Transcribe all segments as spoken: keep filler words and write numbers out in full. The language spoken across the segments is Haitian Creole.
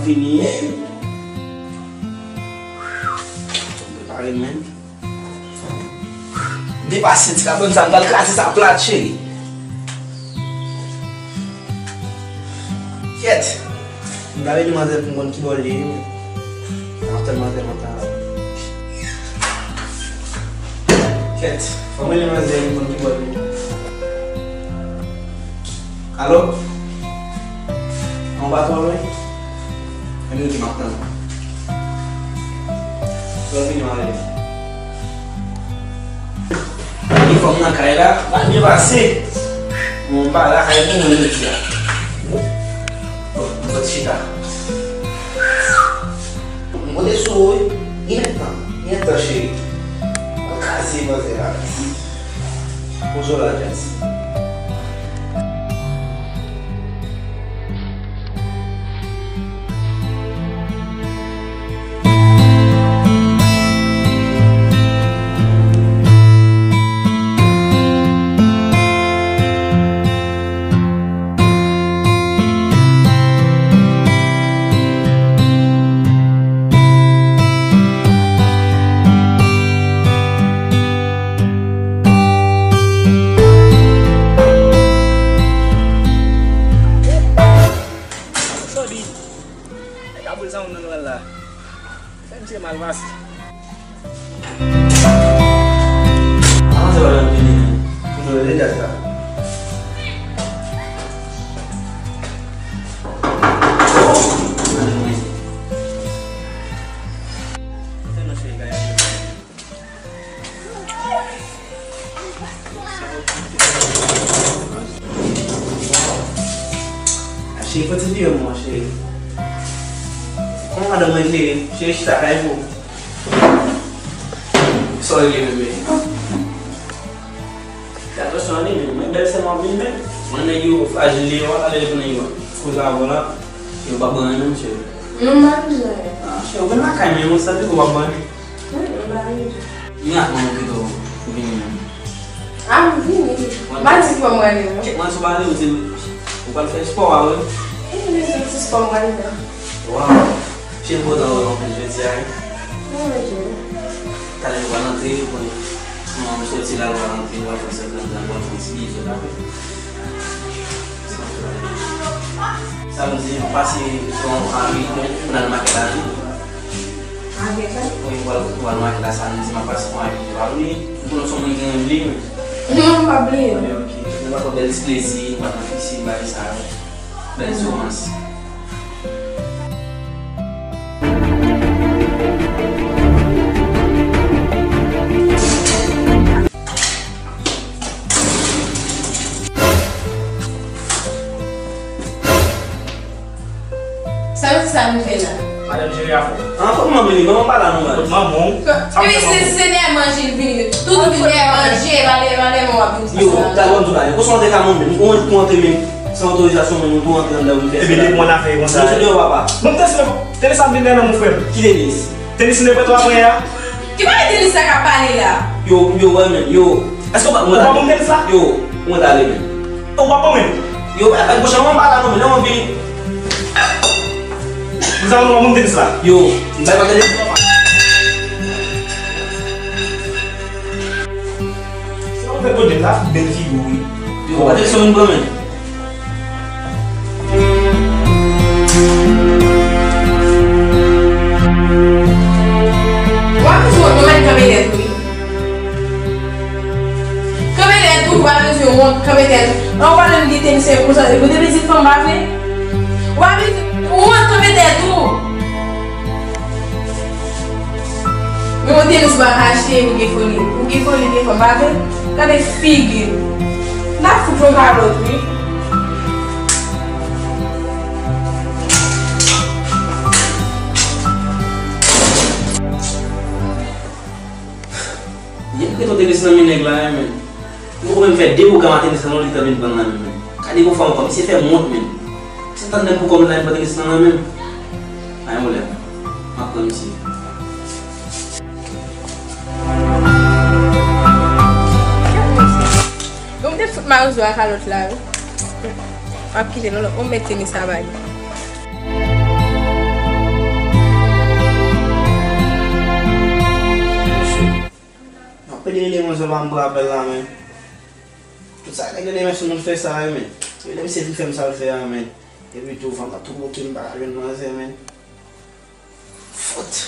Vini. Prepare menm. Depase ti kabòn sa, m pral kraze sa plat, cheri. Kyèt. M ta vle di manzè pou m konn ki bò l ye, wi. M ap tann manzè mwen ta la. Kyèt. Fò m rele manzè pou m konn ki bò l ye. Alo? An pa twò lwen? Ann rete m ap tann. Lè w vini, m a rele. Li fò m nan kay la, pa byen pase. Bon, m pa lakay pou mwen jodi a. Bon, m sot chita. M pote sou ou, wi. Li nèt tan, li nèt tan, cheri. Mwen kraze manzè la. Poze w la, Jazz. Sa w di? Nèg ap boule sa moun nan Nwèl la. Fè misye mal pase. Avanse wè l ap vini. Pou nou rele dat la. Fè nan cheri kay. Cheri, fò ti vire mwen, cheri. Kòman madanm mwen, cheri? Cheri, chita kay pou. Sa w regle, bebe? Fè atansyon a li, men mwen bèl sè m ap vin, men. Mwen nèg yo frajil li yo, ale pou nèg yo. Koze avè w la, yo p ap ban anyen menm, cheri. Non, m pa bezwen. Ah, cheri, ou vin lakay, men mwen santi ke w ap ban anyen. Wi, m pa vini. Vin ak manman pito, ou vini menm. Ah, m vini. M pa di pou m prale, non. Kèk mwa sou pale, ou di ou pral fè spò a, wi. Wi, men se ti spò m pral fè. Waw. Cheri, m kontan wè w anpil jodi a, wi. Mwen menm tou. Talè nou pral antre, ou konnen. Manman m soti la, nou pral antre, nou pral fè senkant la, nou pral fè yon ti bizou la. Samdi, m pase pran yon amigo, m nan makèt la tou. Makèt la? Wi, m pral, m pral makèt la samdi, m ap pase pran amigo pa m, wi. M konnen se yon moun ki renmen bliye, wi. Non, m pa bliye. Wi, ok. Nou pral fè bèl ti plezi, nou pral nan pisin, bagay sa yo. Bèl ti romans. Sa yo di sa nou fè la? Madanm jere afè w. An, kot manman li? Manman pa la non, baz. Kot manman w? Sa w fè manman w? Se, se dèyè manje l vini. Tout vin dèyè manje, pa dèyè, pa dèyè manman w ap vin. Yo, ta ban m di w bagay. Kote w antre ka manman m? Ou antre, ou antre menm san otorizasyon mwen, ou tou antre anndan vin fè sa. Ebyen, depi w nan afè konsa. Sou de yo, papa. Ban m tèt mwen. Tenis ap vin dèyè nan mon frè m. Ki tenis? Tenis m te prete w a mwen a. Ki bagay tenis la k ap pale la? Yo, yo, wè menm, yo. Èske w pa, ou pa ban m tenis la? Yo, ou mwen ale menm. Ou pa ban mwen? Yo, bay, bay, bouch an mwen pa la non, men lè w anvi. Mwen sa, ou pa ban m tenis la? Yo, bay, bay, tenis la. Se yon fè kote la, bèl figi w, wi. Yo, pa te sou yon granmen. W ap bezwen wont, mwen mèt kanpe dèyè tou, wi. Kanpe dèyè tou, w ap bezwen wont, kanpe dèyè tou. An, w pa menm gen tenis konsa, e pou te pitit fanm pa vre? W ap bezwen wont, kanpe dèyè tou. Men yon tenis pa ka achte, ou gen foli. Ou gen foli, gen fanm pa vle. Gade figi w. N ap fout yon kalòt, wi. Yen kite yon tenis nan men nèg la, men. Nou menm fè de pwogram a tenis la non, li t ap vin pran nan men. Gade gon fanm ankò, misye fè m wont menm. Misye tann nèg pou kòm la, vin pran tenis nan nan men. Pa gen pwoblèm. M ap pran misye. Bon, m te fout Mawozo a kalòt la, wi. M ap kite l, ou met tenis sa bay. Kote rele manzè pa m pran apèl la, men. Tout sa nèg rele mèsi moun fè sa yo, men. Rele misye vin fè m sa l fè a, men. Epi tou, fanm nan tou bloke m pa ka jwenn manzè, men. Fout.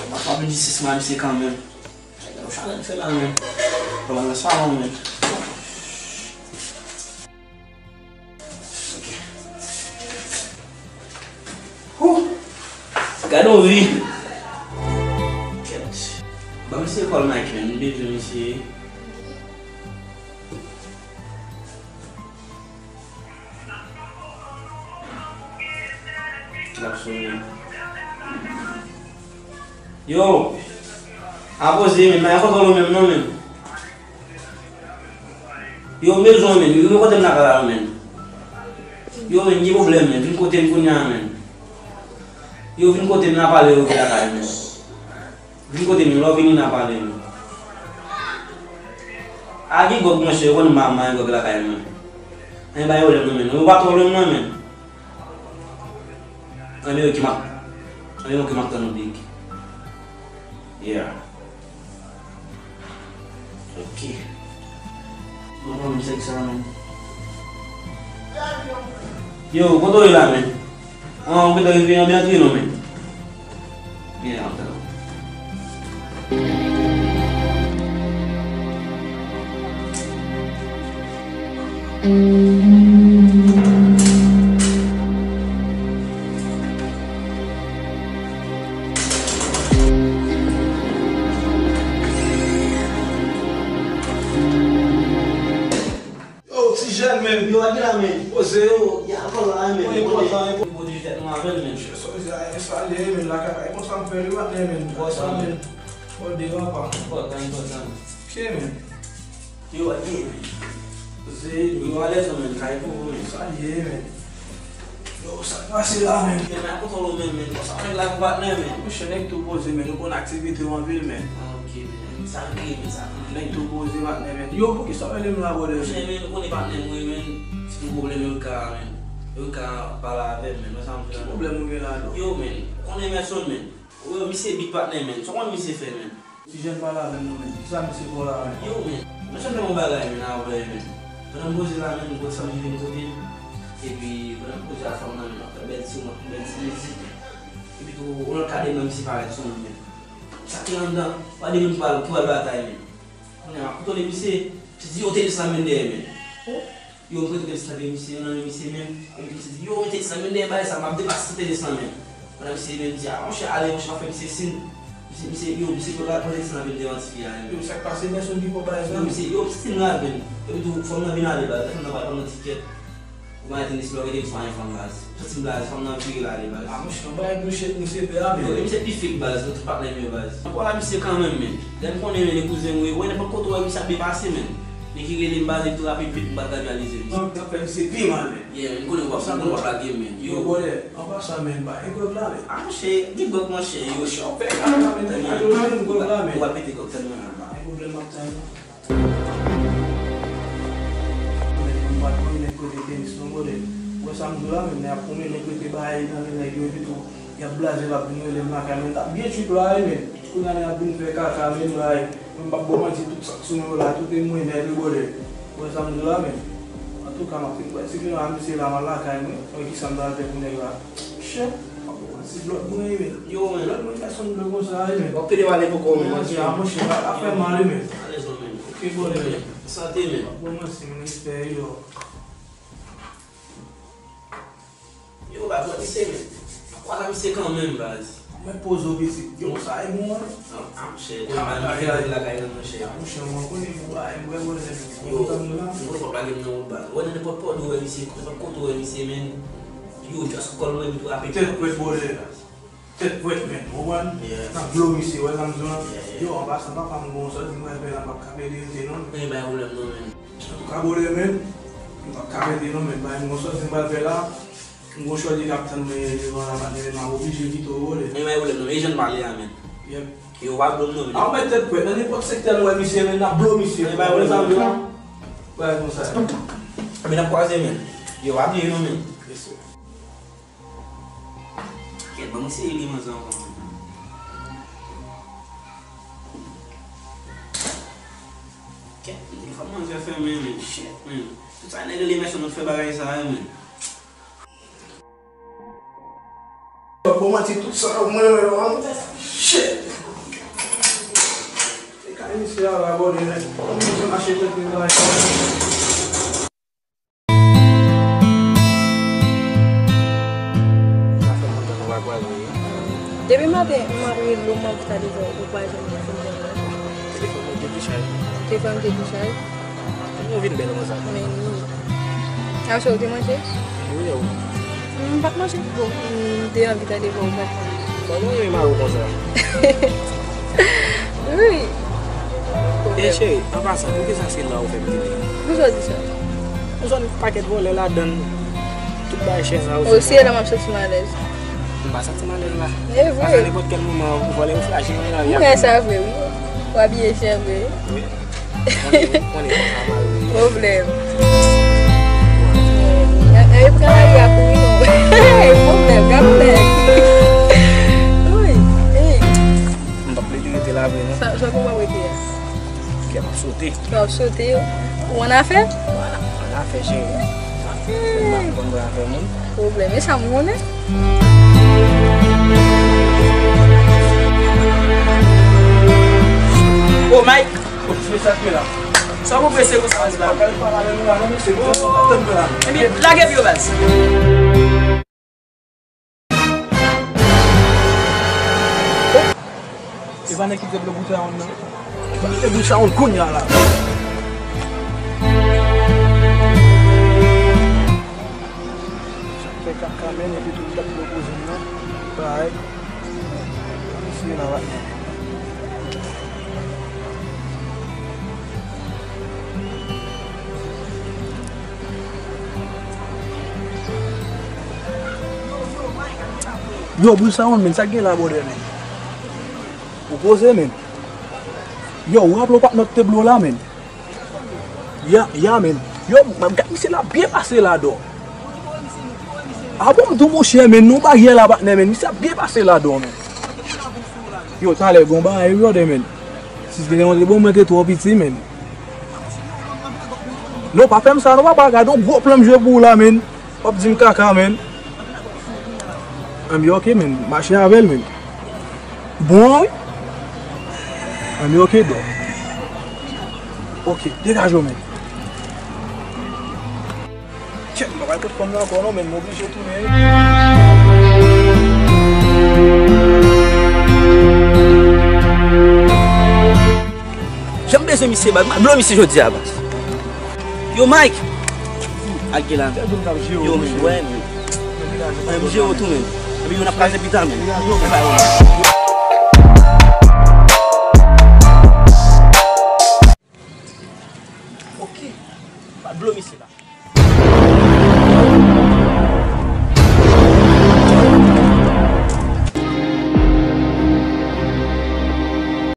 M ap ap di sis mwa misye kanmenm. Nèg yo chale l fè la, men. Pran nan salon, men. Hou! Gade yon vi. Kèt. Ban misye kòl Mike, men. M bezwen misye. L ap sonnen. Yo! Apoze, men. Mwen kontwole w menm, non, men. Yo, m bezwen w, men. Yo, kote m nan kay la, men. Yo, men, gen pwoblèm, men. Vin kote m kounye a, men. Yo, vin kote m nan pale, yo, vin lakay, men. Vin kote m, lè w vini nan pale, men. A, gen gwòg, monchè, yo konn m pa, m pa gen gwòg lakay mwen. Anyen bay pwoblèm, non, men. Yo pa twò lwen mwen, men. Anyen, yo ki m ap, anyen, yo ki m ap tann, big. Yeah. Ok. Mwen pa menm sèk sa, men. Yo, kote w ye la, men? An, ou gentan rive, an, byen antre non, men. Byen antre non. Yo, ti jèn, men. Yo, pa gen la, men. Poze yo. Ya, kò la, men. Mwen enpòtan, enpòtan. Poze tèt nou avè l, men. Chè, sa, sa, sa, ye, men, lakay, e konsa m fè li, patnè, men. Wè sa, men. Wè, devan, pa. Enpòtan, enpòtan. Ok, men. Yo, pa gen, men. Poze, yo, alèz, men, kay pou ou, men. Sa, ye, men. Yo, sa k pase la, men? Yo, men, kontwole w menm, men. Konsa nèg la gon patnè, men. Monchè, nèg tou poze, men. Nou konn aktivite w anpil, men. Ah, ok, men. Sa k rive, men, sa k rive. Nèg tou poze, patnè, men. Yo, poukisa w rele m la, brother? Monchè, men, nou konnen patnè m, wi, men. Si gon pwoblèm, yo ka, men. Yo ka pale avè m, men. Wè sa m di la. Ki pwoblèm ou gen la, non? Yo, men. Ou konnen Emerson, men. Yo, misye big patnè, men. Sa w konn misye fè, men? Ti jèn pale avè m non, men. Kisa misye fè w la, men? Yo, men, men se yon bagay, men, avè, men. Pandan m poze la, men, m konn sa m rive m kote m. Epi, pandan m poze a fanm nan, men, ap fè bèl ti, bèl ti mizik. Epi tou, yon lòt kade nan misye parèt sou mwen, men. Sa ki anndan, pa de moun ki pral, ki pral batay, men. Kounye a, m ap kontwole misye, misye di, yo, te desann men dèyè, men. Yo, m prete tèks la, epi misye, nan men misye menm, epi misye di, yo, mete tèks la, men dèyè bagay sa, m ap depase tèks la, men. Pandan misye menm di, a, monchè, ale, monchè, pa fè misye sin. Misye, misye, yo, misye pral pran tèks la, men devan tifi a, men. Yo, sa k pase, Nelson, ki fò bagay sa? Yo, misye, yo, misye sin la, men. Epi tou, fanm nan vin ale, baz, fanm nan pral pran tikèt. Ou pa gen tenis, lè w gen tenis, pa gen fanm, baz. Santi m blaze, fanm nan vire l ale, baz. A, monchè, yon bagay bouche, misye pè a, men. Yo, misye pi fake, baz, nan tout patnè m yo, baz. Anpwa la, misye kanmenm, men. Lè m konnen, men, e kouzen m, wi, wè, nenpòt kote w wè misye ap depase, men. Nèg ki rele m, baz, li tou rapid vit, m pa t reyalize m. Non, sa fè misye pi mal, men. Yeah, men, m konnen w ap, m konnen w ap lage m, men. Yo, brother, an pasan, men, ba, e gwòg la, men. A, monchè, gen gwòg, monchè, yo. Monchè, w ap fè kaka, men, ak yo, men, gwòg la, men. Ou ap pete gwòg, tann mwen la. Pa gen pwoblèm, m ap tann ou. Men, m pa t konnen nèg prete tenis, non, brother. Ou wè sa m di w la, men, nèg ap konnen nèg prete bagay nan men nèg yo, epi tou, y ap blaze, l ap vin rele m lakay, men, t ap byen trip la, wi, men. Kounye a nèg ap vin fè kaka, men, bay. Mwen m p ap ba w manti, tout sa k sou mwen yo la, tout e mwen nèt wi, brother. Ou wè sa m di w la, men. Antouka, m ap fin kwè ti pi la, misye la, m al lakay mwen. Wè kisa m pral fè pou nèg la. Chè, m ap ba w manti, lòt mwen, men. Yo, men. Lòt mwen fè sonn blan konsa, wi, men. W ap pede pale pou kò w, men. Monchè, monchè, pa, pa fè mal, wi, men. Alèz, non, men. Ok, brother, men. Sante, men. M ap ba w manti, men, respè, yo. Yo, baz, wè misye, men. Wala misye kanmenm, baz. Mwen poze w, pitit. Yo, sa e bon, wi. Ah, ah, monchè, ah, mwen lakay la, monchè. Ah, monchè, mwen konnen pou bagay, mwen konnen. Yo, mwen konnen w ap lage m nan wout, baz. Wè, nan nenpòt kote w wè misye, nenpòt kote w wè misye, men. Yo, just call mwen, epi tou rapid. Tèt kwèt, brother. Tèt pwèt, men, ou konprann? Yeah. N ap blow misye, wè sa m di w lan? Yeah, yeah. Yo, an pasan, papa m gon sòti m pral fè la, m p ap ka pede rete non. Men, pa gen pwoblèm non, men. Antouka, brother, men, m p ap ka pede non, men, pa gen gon sòti m pral fè la. M gon chòdi k ap tann mwen devan la, patnè, men, m ap oblije kite w, brother. Men, pa gen pwoblèm non, men, e jan n pale a, men. Yep. Yo, pa blow m non, men. A, ou mèt tèt pwèt, nan nenpòt sektè nou wè misye, men, n ap blow misye. Men, pa gen pwoblèm non. Wè, konsa. Men, n ap kwaze, men. Yo, pa bliye non, men. Yes, sir. Kèt, ban mwen seri li manzè ankò. Kèt, men, fòk manzè fè men, men, shit, men. Tout sa nèg rele mèsenè fè bagay sa yo, men. Bon, manti, tout sa, mwen, mwen, mwen, shit. E kay misye a la, bòdè, men. Mwen, mwen, mache, mwen, mwen, mwen. Sa fè lontan nou pa kwaze, wi. Depi maten, m ap rele w, m ap tande w, ou pa janm reponn mwen. Telefòn mwen te dechaje. Telefòn mwen te dechaje? Ou vin bèl konsa. Men wi. Aswè, ou te manje? Wi, ou? M pa t manje. Bon, m te anvi tande vwa w, m pa t manje. Bon, nou renmen mari w konsa. Wi. E cheri, an pasan, poukisa se la ou fè m vini? Poukisa w di sa? Ou zòn pakèt vòlè ladann, tout bagay chè sa yo. O, se la m ap santi m alèz. M pa santi m alèz la. E vre. Paske nenpòt kèl moman, vòlè yo flaji nan lavi a. Mwen sa vre, wi. W abiye chè vre. Wi. Konnen, konnen konsa, mari. Pwoblèm. E, e, pran lari a kouri, non. Pwoblèm, gad yon nèg. Wi, ey. M p ap plede rete la vre, non. Sa, sa pou w ap rete a? Kè m ap sote. Kè w ap sote. Ou annafè? Annafè, cheri. Hey. M konn annafè moun. Pwoblèm. E sa m konnen. Oh, Mike! Oh, se sa k ye la. Sa w prese konsa, baz la? Epi, lage pye w, baz. E pa nèg ki te dlo bout la yon nan. Te bout sa yon kounye a la. Sa fè kaka, men, epi tou, l t ap dlo koze m nan. Parèy. Isi la, va. Yo, Bruce Aaron, men, sa k gen la, brother, men? Ou poze, men. Yo, ou raple w patnè w te blow la, men? Ya, ya, men. Yo, m ap gad misye la byen pase la, dò. A bon, m di w, monchè, men, nou baryè la, patnè, men. Misye ap byen pase la, dò, men. Yo, talè, gon bagay, brother, men. Si se te yon bon, mwen te twò piti, men. Non, pa fè m sa, non, papa, gade yon gwo plan m jwe pou ou la, men. W ap di m kaka, men. Ann, yo, ok, men. Mache avè l, men. Bon, wi. Ann, yo, ok, dò. Ok, degaje w, men. Tchè, m pa pral kot fanm nan ankò non, men m oblije tounen wi. Jan m bezwen misye, baz, m ap blow misye jodi a, baz. Yo, Mike! Ak gen la. Yo, men, wè, men. Mwen, m jere w tou, men. Epi, yo, n ap kraze pita, men. Yo, men.